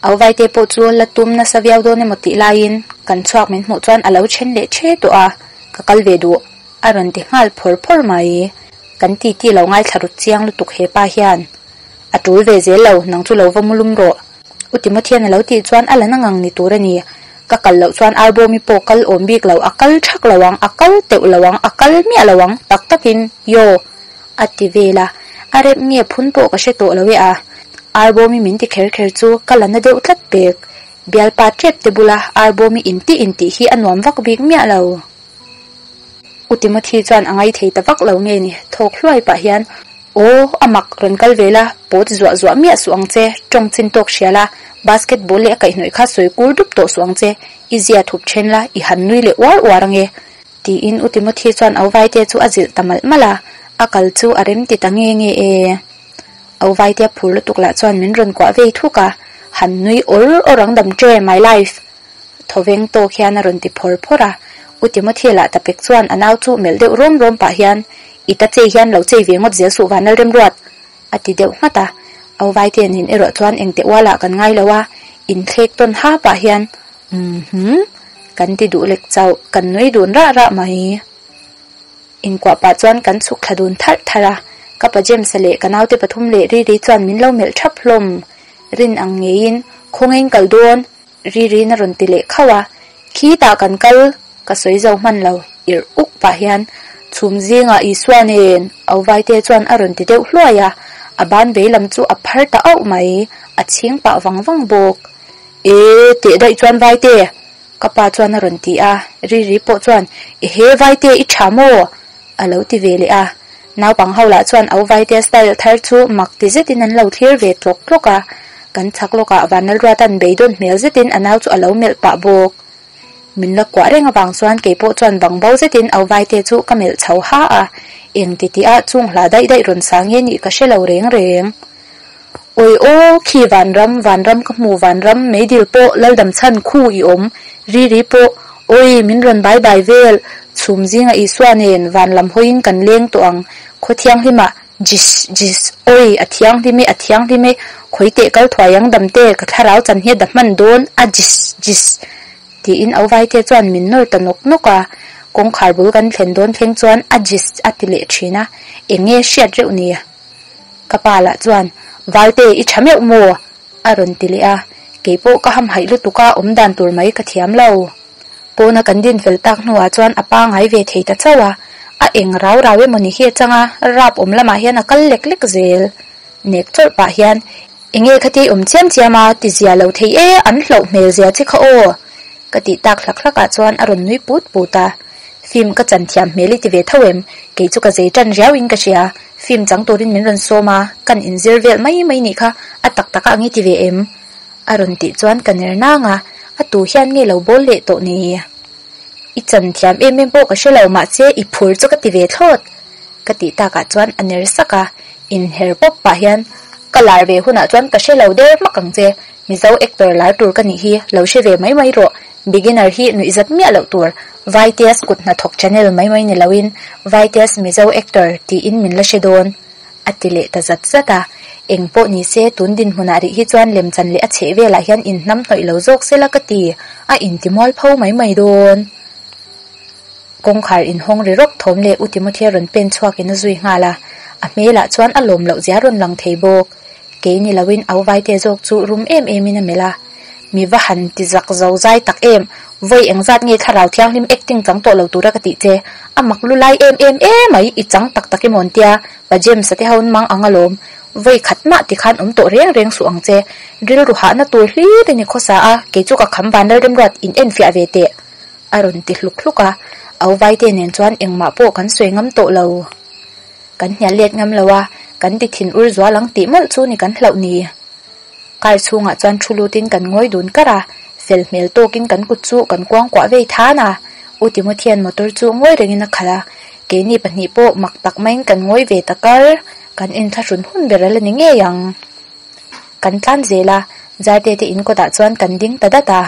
Auvaite pawh chu la tum nasa viau dawn emaw tih laiin kan chhuak min hmuh chuan a lo then leh the tawh a, ka kal ve duh a rawn ti nghal phawr phawr mai. Kan titi lo ngaithla rut chiang lutuk he pa hian. A tul ve zel lo, nang chu lo va mu lum rawh. U Timothy-an a lo tih chuan a la na ngang ni tur a ni. Ka kal loh chuan Arbawmi pawh kal awm bik lo, a kal thak lo ang, a kal teuh lo ang, a kal miah lo ang, tak takin, Yo! A ti vel a, a rep nge phun pawh ka hre tawh lo e a. Arbawmi min ti kher kher chu ka la na deuh tlat pek. Bialpa tep te bula Arbawmi intih intih hi a nuam vak bik miah lo. U Timothy chuan a ngaithei ta vak lo nge ni, thawk hluai pah hian, Aw, a mak, rawn kal ve la, pawt zuah zuah miah suh ang che, tawng chin tawk hria la, basketball leh a kaihhnawih kha sawi kur dup tawh suh ang che, i zia thup then la, i han nui leh uar uar ange. Tiin U Timothy chuan Auvaite chu a zilh ta malh malh a, a kal chu a rem ti ta nge nge e. Auvaite a phur lutuk lah chuan min rawn kuah vei thuk a, han nui awr awr ang dam che, my life! Thawveng tawk hian a rawn ti phawr phawr a, U Timothy lah tapek chuan a nau chu melh deuh rawm rawm pah hian, I ta chei hian lo chei ve ngawt zel suh Vanlal Remruat! a ti deuh nghat a, Auvaite nen erawh chuan engte ualah kan ngai lo a, inthlek tawn ha pah hian, Umm-hum, kan ti duh lek chauh, kan nui dun rah rah mai. Inkuah pah chuan kan chhuk thla dun tharh tharh a, ka pa James-a leh ka naute pathum leh Riri chuan min lo melh thap hlawm. Rin ang ngeiin, Khawngain kal dawn? Riri'n a rawn ti leh khauh a, Khitah kan kal, ka sawi zo hman lo, irh uk pah hian chhum zingah Isua nen Auvaite chuan a rawn ti deuh hluai a, a ban vei lam chu a phar ta auh mai, a chhing pah vang vang bawk. E, teh daih chuan Vaite! Ka pa chuan a rawn ti a, Riri pawh chuan, Ehe Vaite i tha maw? a lo ti ve leh a. Naupang ho lah chuan au Vaitea style thar chu mak ti zetin an lo thlir ve tlawk tlawk a, kan chhak lawkah Vanlalruata'n beidawn hmel zetin a nau chu a lo melh pah bawk. Min la kuah reng avang chuan keipawh chuan bang bo zetin au Vaitea chu ka melh chho ha a, eng ti tih ah chung hla daih daih rawn sa nge nih ka hre lo reng reng. Awi aw, khi vanram, vanram ka hmu vanram, meidil pawh Laldam chhan khu i awm, Riri pawh, awi min rawn bai bai vel, chhum zinga Isua nen van lam hawiin kan leng tawh ang, khaw thianghlimah, jis, jis, awi a thianghlim e, a thianghlim e, khawi teh kal thuai ang damte, ka thlarau chan hi a da hman dawn, a jis, jis, tiin Auvaite chuan min nawr ta nawk nawk a, kawngkhar bul kan thlen dawn thleng chuan a jis a ti leh thin a, eng nge hriat reuh ni? Ka pa lah chuan, Valte, i tha meuh maw? a rawn ti leh a, keipawh ka hamhaih lutuk a, awm dan tur mai ka thiam lo. Pawna kan din fel tak hnuah chuan a pangai ve thei ta chauh a, a eng rau rau emaw ni hi a chang a, rap awm lamah hian a kal lek lek zel. Nek chawlh pah hian, Enge khati awm chiam chiam a, ti zia lo thei e, an hlauh hmel zia che kha aw! Ka tih tak hlak hlakah chuan a rawn nui put put a. Film ka chan thiam hmel i ti ve tho em? Kei chu ka zei tan riau in ka hria. Film chang turin min rawn sawm a, kan inzir vel mai mai nih kha, a tak tak a ang i ti ve em? A rawn tih chuan ka ner nang a, a tu hian nge lo bawl leh tawh ni? I chan thiam em em pawh ka hre lo mahse i phur chu ka ti ve thlawt. Ka tih takah chuan a ner sak a, inher pawp pah hian ka lar ve hunah chuan ka hre lo der hmak ang che, Mizo actor lar tur ka nih hi lo hre ve mai mai rawh, beginner hi nuihzat miah loh tur, Vaiteas kut hnathawk channel mai mai ni loin Vaiteas Mizo actor tiin min la hre dawn a ti leh ta zat zat a, eng pawh ni se tun dinhmunah rih hi chuan lemchan leh a chheh velah hian inhnam hnawih lo zawk sela ka ti, a intimual pho mai mai dawn. Kawngkhar inhawng ri rawk thawm leh U Timothea rawn pen chhuakin a zui nghal a, a hmelah chuan a lawm loh zia rawn lang thei bawk. Kei ni loin au Vaite zawk chu rum em emin a melh a. Mi va han ti zak zo zai tak em! Vawi engzat nge thlarau thianghlim acting chang tawh lo tura ka tih che? A mak lu lai em em emai, i chang tak tak emaw an tia, Pa James-a te ho an mang ang alawm. Vawi khat mah tikhan awm tawh reng reng suh ang che. Rilru hahna tur hlir in i khawsa a, kei chu ka kham van Lalremruat in enfiah ve teh! A rawn ti hluk hluk a, au Vaite nen chuan engmah pawh kan sawi ngam tawh lo. Kan hnial let ngam lo a, kan ti thin ur zual ang tih mawlh chu ni kan hlauh ni. Car chhungah chuan thu lutin kan ngawi dun kar a, fel hmel tawkin kan kut chu kan kuangkuah vei than a. U Timothy-a'n motor chu ngawi rengin a khalh a, keini pahnih pawh mak tak maiin kan ngawi ve ta kar, kan inthlahrun hun ber a la ni ngei ang. Kan tlan zel a, Zarte te in kawtah chuan kan ding ta dat a,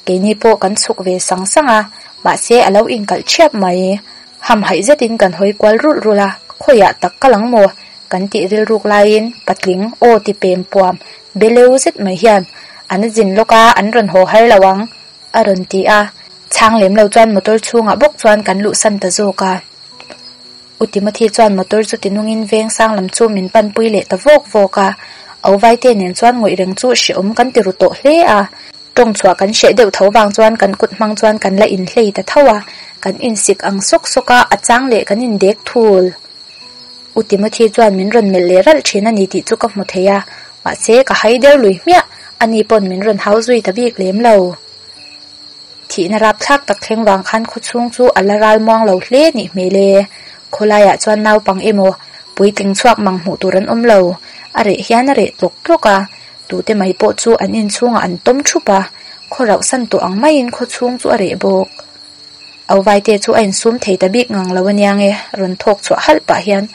keini pawh kan chhuk ve sang sang a, mahse a lo inkalh ṭhiap mai. Hamhaih zetin kan hawi kual rulh rulh a, khawiah tak ka lang maw? Kan tih rilruk laiin patling aw ti pem puam beleu zet mai hian an zin lawk a, an rawn haw har lo ang a rawn ti a, chhang lem lo chuan motor chhungah bawk chuan kan luhsan ta zawk a. U Timothy chuan motor chu tinungin veng sang lam chu min panpui leh ta vawk vawk a, Auvaite nen chuan ngawih reng chu hrehawm kan ti ru tawh hle a. Tawng chhuah kan hreh deuh tho vang chuan kan kut hmang chuan kan la inhlei ta tho a, kan insik ang sawk sawk a, a chang leh kan indek thul. U Timothy chuan min rawn melh leh ralh thin a ni tih chu ka hmu thei a, mahse ka hai der lui hmiah, ani pawn min rawn hau zui ta bik lem lo. Thihna rapthlak tak thleng vang khan khawchhung chu a la ral muang lo hle nih hmel e. Khawlaiah chuan naupang emaw puitling chhuak mang hmuh tur an awm lo, a reh hian a reh tlawk tlawk a, tute mai pawh chu an inchhungah an tawm thup a, khaw rauhsan tawh ang maiin khawchhung chu a reh bawk. Auvaite chu a insum thei ta bik ngang lo aniang e, rawn thawk chhuah halh pah hian,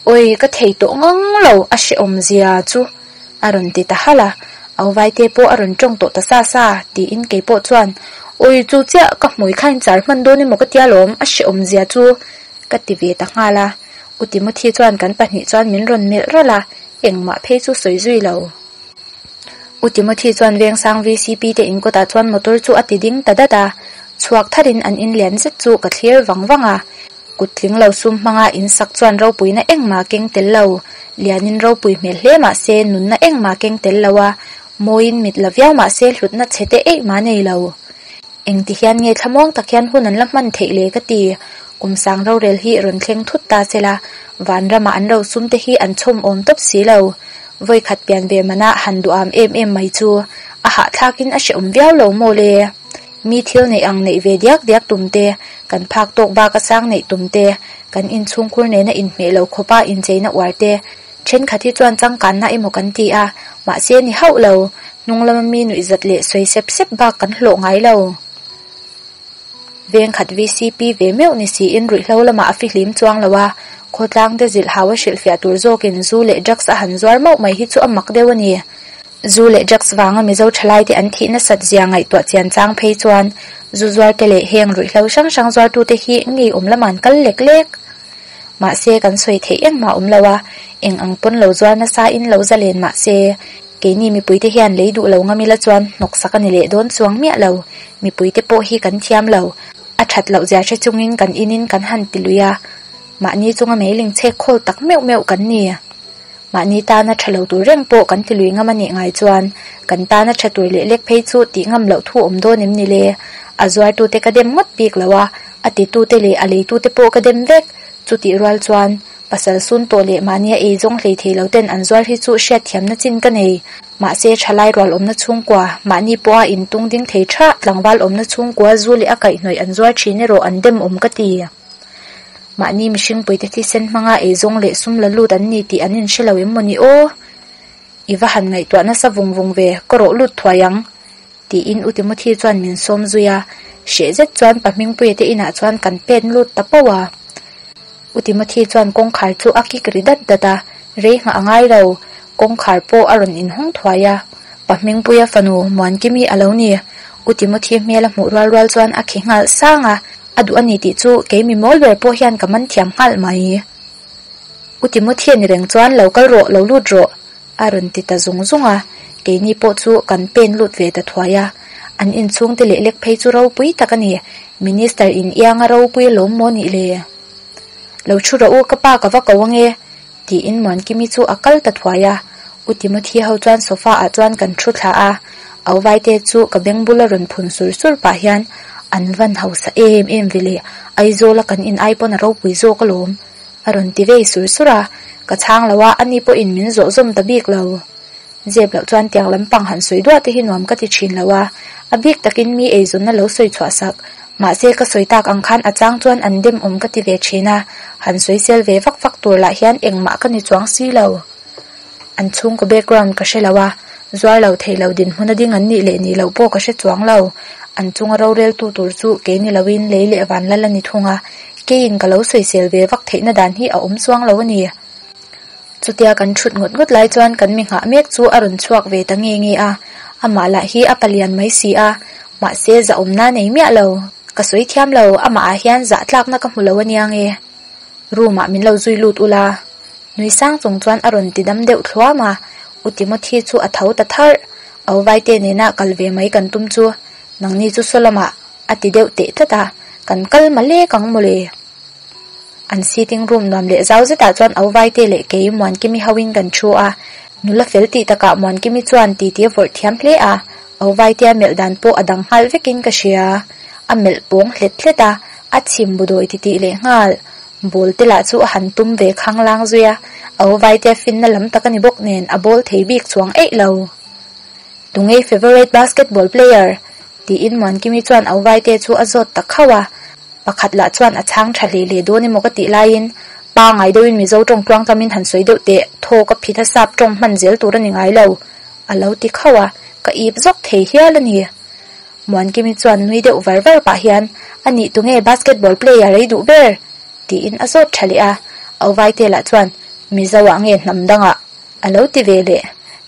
Awi, ka thei tawh ngang lo, a hrehawm zia chu! a rawn ti ta halh a. Auvaite pawh a rawn tawng tawh ta sa sa, tiin kei pawh chuan, Awi, chu chiah, ka hmui kha inchar hman dawn emaw ka tia lawm, a hrehawm zia chu! ka ti ve ta nghal a. U Timothy chuan kan pahnih chuan min rawn melh ralh a, engmah phei chu sawi zui lo. U Timothy chuan Vengsang VCP te in kawtah chuan motor chu a ti ding ta dat a, chhuak tharin an in lian zet chu ka thlir vang vang a. Kut tling lo sum hmanga in sak chuan ropuina engmah keng tel lo, lianin ropui hmel hle mah se nunna engmah keng tel lo a, mawiin mit la viau mah se hlutna chhe te eih mah nei lo. Engti hian nge thlamuang tak hian hun an la hman theih le ka ti. Kum sang rorel hi rawn thleng thut ta se la, vanramah an rosum te hi an chhawm awm tawp si lo. Vawikhat pian ve manah han duham em em mai chu a hahthlakin a hrehawm viau lo maw le. Mi thil neih ang neih ve diak diak tum te, kan phak tawk bak a sang neih tum te, kan inchhungkhur nena inhmeh lo khawpa incheina uar te, Thenkhat hi chuan changkanna emaw kan ti a, mahse ni hauh lo, hnung lama mi nuihzat leh sawi sep sep bak kan hlawh ngai lo. Vengkhat vcp ve meuh ni siin ruihhlo lamah a fihlim chuang lo a, khawtlang te zilh hau a hrilhfiah tur zawkin zu leh drugs a han zuar mauh mai hi chu a mak deuh a ni. Zu leh drugs vanga Mizo thalaite an thih nasat zia ngaihtuah chian chang phei chuan zu zuarte leh heng ruihhlo hrang hrang zuartute hi ngeiawm lamah an kal lek lek. Mahse kan sawi theih engmah awm lo a, eng ang pawn lo zuar nasa in lo za len mahse keini mipuite hian lei duh lo ngam ila chuan hnawksak a ni leh dawn chuang miah lo, mipuite pawh hi kan thiam lo, a that loh zia hre chungin kan inin kan han ti lui a, mahni chunga meiling chhek khawl tak meuh meuh kan ni. Mahni tana tha lo tur reng pawh kan ti lui ngam a nih ngai chuan kan tana tha tur leh lek phei chu tih ngam loh thu awm dawn em ni le? A zuartute ka dem ngawt bik lo a, a titute leh a leitute pawh ka dem vek. Chutih rual chuan pasal sun tawh leh mahnia ei zawng hlei thei lo ten an zuar hi chu hriatthiamna chin ka nei. Mahse thalai rual awmna chhungkua, mahni pawha intung ding thei tha tlangval awmna chhungkua zu leh a kaihhnawih an zuar thin erawh an dem awm ka ti. Mahni mihring puite thisen hmanga eizawng leh sum la lut an ni tih an inhre lo em mawni aw? I va han ngaihtuah nasa vung vung ve, ka rawh lut thuai ang, tiin U Timothy chuan min sawm zui a, hreh zet chuan pa Hmingpuia te inah chuan kan pen lut ta pauh a. U Timothy chuan kawngkhar chu a kik ri dat dat a, rei nghah a ngai lo, kawngkhar pawh a rawn inhawng thuai a. Pa Hmingpuia fanu Muankimi a lo ni, U Timothy hmel a hmuh rual rual chuan a khi nghal sang a, A duh a ni tih chu kei mi mawl ber pawh hian ka man thiam nghal mai. U Timothy ni reng chuan lo kal rawh, lo lut rawh a rawn ti ta zung zung a, keini pawh chu kan pen lut ve ta thuai a. An inchhungte leh lek phei chu ropui tak a ni, Minister in ianga ropui alawm maw nih le? Lo thu rawh u, ka pa ka va ko ange tiin Muankimi chu a kal ta thuai a. U Timothy ho chuan sofa ah chuan kan thu thla a, Au Vaite chu ka beng bula rawn phun sur sur pah hian an van hausa em em ve le, Aizawl a kan in ai pawn a ropui zawk alawm a rawn ti vei sur sur a, ka chhang lo a, ani pawhin min zawh zawm ta bik lo. Zep loh chuan tiang lampang han sawi duah te hi nuam ka ti thin lo a, a bik takin mi eizawnna lo sawi chhuah sak. Mahse ka sawi tak ang khan a chang chuan an dem awm ka ti ve thin a, han sawi sel ve vak vak tur lah hian engmah ka ni chuang si lo. An chhungkaw background ka hre lo a, zuar lo thei lo dinhmun a ding an nih leh nih loh pawh ka hre chuang lo. An chunga roreltu tur chu kei ni loin lei leh vanlal a ni thung a, keiin ka lo sawisel ve vak theihna dan hi a awm chuang lo a ni. Chutia kan thut ngawt ngawt lai chuan kan mi nghah mek chu a rawn chhuak ve ta nge nge a, amah lah hi a palian mai si a, mahse zahawmna nei miah lo, ka sawi thiam lo, amah ah hian zah tlakna ka hmu lo a nia nge. Room ah min lo zui lut ula. Nui sang chung chuan a rawn ti dam deuh thluam a, U Timothy chu a tho ta tharh, Au Vaite nena kal ve mai kan tum chu, nangni chu saw lamah a ti deuh teh tlat a, kan kal malek ang mawle. An sitting room nuam leh zau zetah chuan Au Vaite leh kei Muankimi hoin kan thu a, nula fel tih takah Muankimi chuan titi a vawrh thiam hle a, Au Vaitea melh dan pawh a dang nghal vekin ka hria. A melh pawng hlet hlet a, a chhim bu dawi titih leh nghal. Ball te lah chu a han tum ve khanglang zui a, Au Vaitea finna lam tak a ni bawk nen a ball thei bik chuang eih lo. Tungei favourite basketball player? tiin Muankimi chuan Au Vaitea chu a zawt ta khauh a. Pakhat lah chuan a chhang tha hle hle dawn emaw ka tih laiin pa ngai deuhin Mizo tawng tluang tamin han sawi deuh teh, thaw ka phit a sap tawng hman zel tur a ni ngai lo, a lo ti khauh a, ka ip zawk thei hial a ni. Muankimi chuan nui deuh var var pah hian, A nih tunge basketball player ei duh ber? tiin a zawt tha leh a, Auvaite lah chuan, Mizo ah nge hnam dangah? A lo ti ve leh.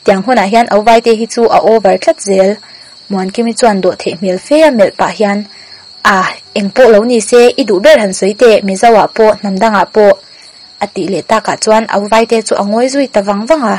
Tiang hunah hian Auvaite hi chu a over tlat zel. Muankimi chuan dawh theih hmel fe a melh pah hian, A, eng pawh lo ni se, i duh ber han sawi teh, Mizo ah pawh, hnam dangah pawh. A tih leh takah chuan Auvaite chu a ngawi zui ta vang vang a.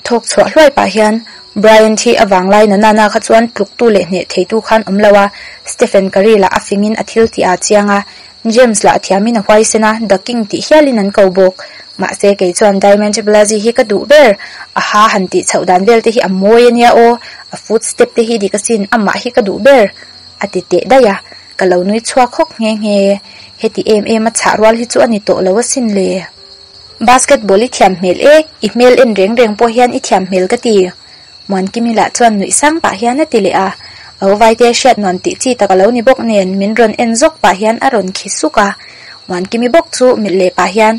Thawk chhuah hluai pah hian Bryant hi a vanglai na nana kha chuan tluktu leh hneh theitu khan awm lo a, Stephen Curry lah a fingin a thil tih aa chiang a, James lah a thiamin a huaisen a, The King tih hialin an ko bawk. Mahse kei chuan Diamond Blazy hi ka duh ber, a ha han tih chhoh dan vel te hi a mawi a nia aw, a foot step te hi dik asin, amah hi ka duh ber, a ti teh daih a, ka lo nui chhuak hawk nghe nghe. Heti em em a chhah rual hi chu a ni tawh lo asin le. Basketball i thiam hmel e, i hmel en reng reng pawh hian i thiam hmel ka ti. Muankimi lah chuan nuih sang pah hian a ti leh a, Au Vaite hriat nuam tih chi tak a lo ni bawk nen min rawn en zawk pah hian a rawn khi suk a. Muankimi bawk chu melh leh pah hian,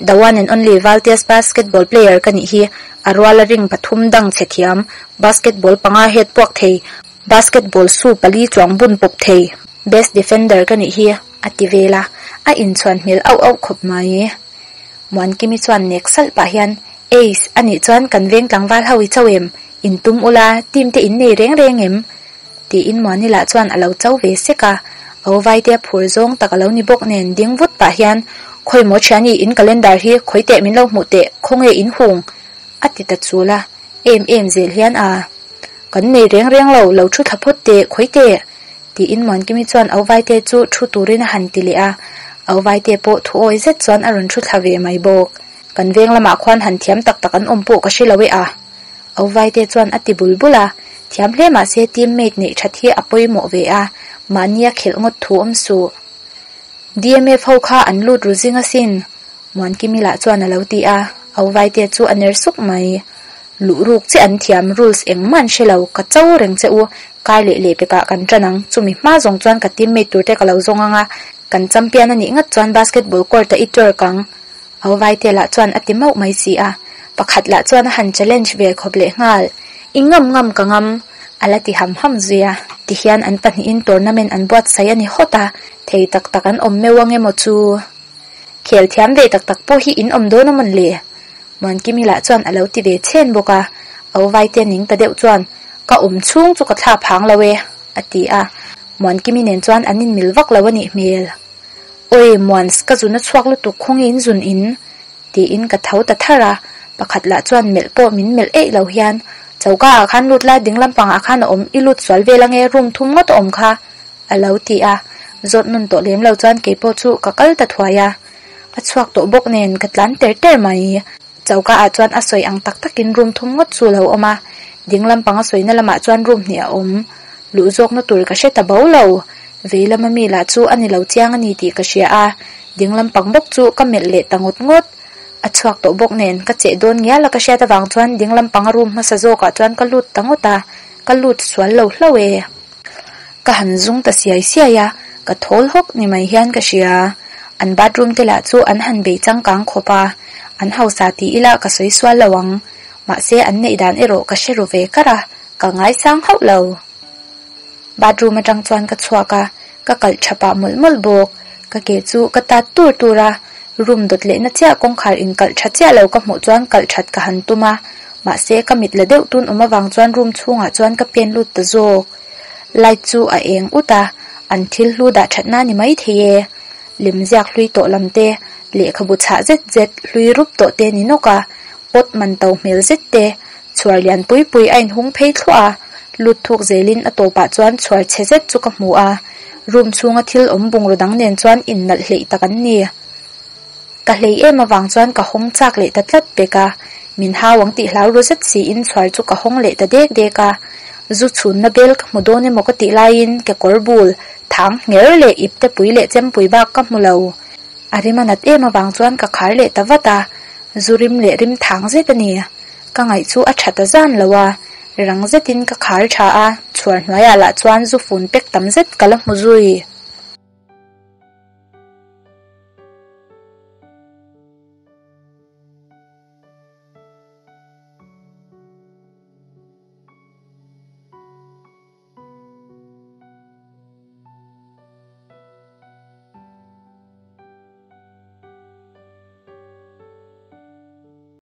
The one and only Valtias basketball player ka nih hi, a ruala ring pathum dang chhe thiam, basketball panga het puak thei, basketball su pali chuang bun pawp thei, best defender ka nih hi, a ti vel a, a inchhuan hmel auh auh khawp mai. Muankimi chuan nek salh pah hian, Ace, a nih chuan kan veng tlangval ho i cho em? In tum ula, team te in nei reng reng em? Tiin Muani lah chuan a lo cho ve sek a, Au Vaite a phur zawng tak a lo ni bawk nen ding vut pah hian, Khawi maw thiani, in calendar hi khawi teh min lo hmuh teh, khawnge in hung? A ti ta chul a, em em zel hian a. Kan nei reng reng lo, lo thu thla phawt teh, khawi teh? Tiin Muankimi chuan Au Vaite chu thu turin a han ti leh a, Au Vaite pawh thu awi zet chuan a rawn thu thla ve mai bawk. Kan veng lamah khuan han thiam tak tak an awm pawh ka hre lo e a. Au Vaite chuan a ti bul bul a, thiam hle mah se teammate neih that hi a pawimawh ve a, mahni a khelh ngawt thu awm suh. DMF ho kha an lut ru zing asin, Muankimi lah chuan a lo ti a, Au Vaite chu a ner suk mai. Luh ruk che an thiam, rules engmah an hre lo, ka cho reng che u, kar leh leh pekah kan tan ang, chumi hma zawng chuan ka teammate tur te ka lo zawng ang a, kan champion a nih ngat chuan basketball court-a i twerk ang. Au Vaite lah chuan a ti mauh mai si a, pakhat lah chuan a han challenge ve khawp leh nghal, I ngam ngam ka ngam, a la ti ham ham zui a. Tihian an pahnihin tournament an buatsaih a ni hawt a, thei tak tak an awm meuh ang emaw chu. Khel thiam ve tak tak pawh hi in awm dawn a mawn le? Muankimi lah chuan a lo ti ve chhen bawk a, Au Vaite ning ta deuh chuan, Ka awm chhung chu ka thla phang lo e, a ti a. Muankimi nen chuan an inmil vak lo a nih hmel. Awi Muans, ka zun a chhuak lutuk khawnge in zun in? tiin ka tho ta tharh a, pakhat lah chuan melh pawh min melh eih lo hian, Choka ah khan lut la, ding lampangah khan a awm, i lut sual vel ange, room thum ngawt a awm kha, A lo ti a, zawt nun tawh lem lo chuan keipawh chu ka kal ta thuai a, a chhuak tawh bawk nen ka tlan ter ter mai. Choka ah chuan a sawi ang tak takin room thum ngawt chu a lo awm a, ding lampang a sawina lamah chuan room hnih a awm. Luh zawkna tur ka hre ta bo lo. Vei lama mi lah chu a ni lo chiang a ni tih ka hria a, ding lampang bawk chu ka melh leh ta ngawt ngawt. A chhuak tawh bawk nen ka cheh dawn ngial a ka hriat avang chuan ding lampanga room hmasa zawkah chuan ka lut ta ngawt a, ka lut sual lo hlauh e. Ka han zung ta siai siai a, ka thawl hawk ni mai hian ka hria. An bathroom te lah chu an han bei changkang khawp a, an hausa ti ila ka sawi sual lo ang. Mahse an neih dan erawh ka hre ru ve kar a, ka ngaisang hauh lo. Bathroom atang chuan ka chhuak a, ka kalh tha pah mawlh mawlh bawk. Ka ke chu ka tat tur tur a, room dawt lehna chiah kawngkhar inkalh tha chiah lo ka hmuh chuan kalh that ka han tum a, mahse ka mit la deuh tun awm avang chuan room chhungah chuan ka pen lut ta zawk. Light chu a eng ut a, an thil hlu dah thatna ni mai thei e. Lemziak hlui tawh lam te, lehkhabu chhah zet zet hlui rup tawh te ni nawk a, pot man to hmel zet te, chhuar lian pui pui a inhung phei thluah a, lut thuk zelin a tawpah chuan chhuar chhe zet chu ka hmu a, room chhunga thil awm bungraw dang nen chuan innalh hleih tak an ni. Ka hlei em avang chuan ka hawng chak leh ta tlat pek a, min hau ang tih hlau ru zet siin chhuar chu ka hawng leh ta dek dek a. Zu chhunna bel ka hmu dawn emaw ka tih laiin kekawr bul, thang ngher leh ipte pui leh chempui bak ka hmu lo. A rim a nat em avang chuan ka khar leh ta vat a, zu rim leh rim thang zet a ni. Ka ngaih chu a tha ta zan lo a, rang zetin ka khar tha a, chhuar hnuaiah lah chuan zu fun pek tam zet ka la hmu zui.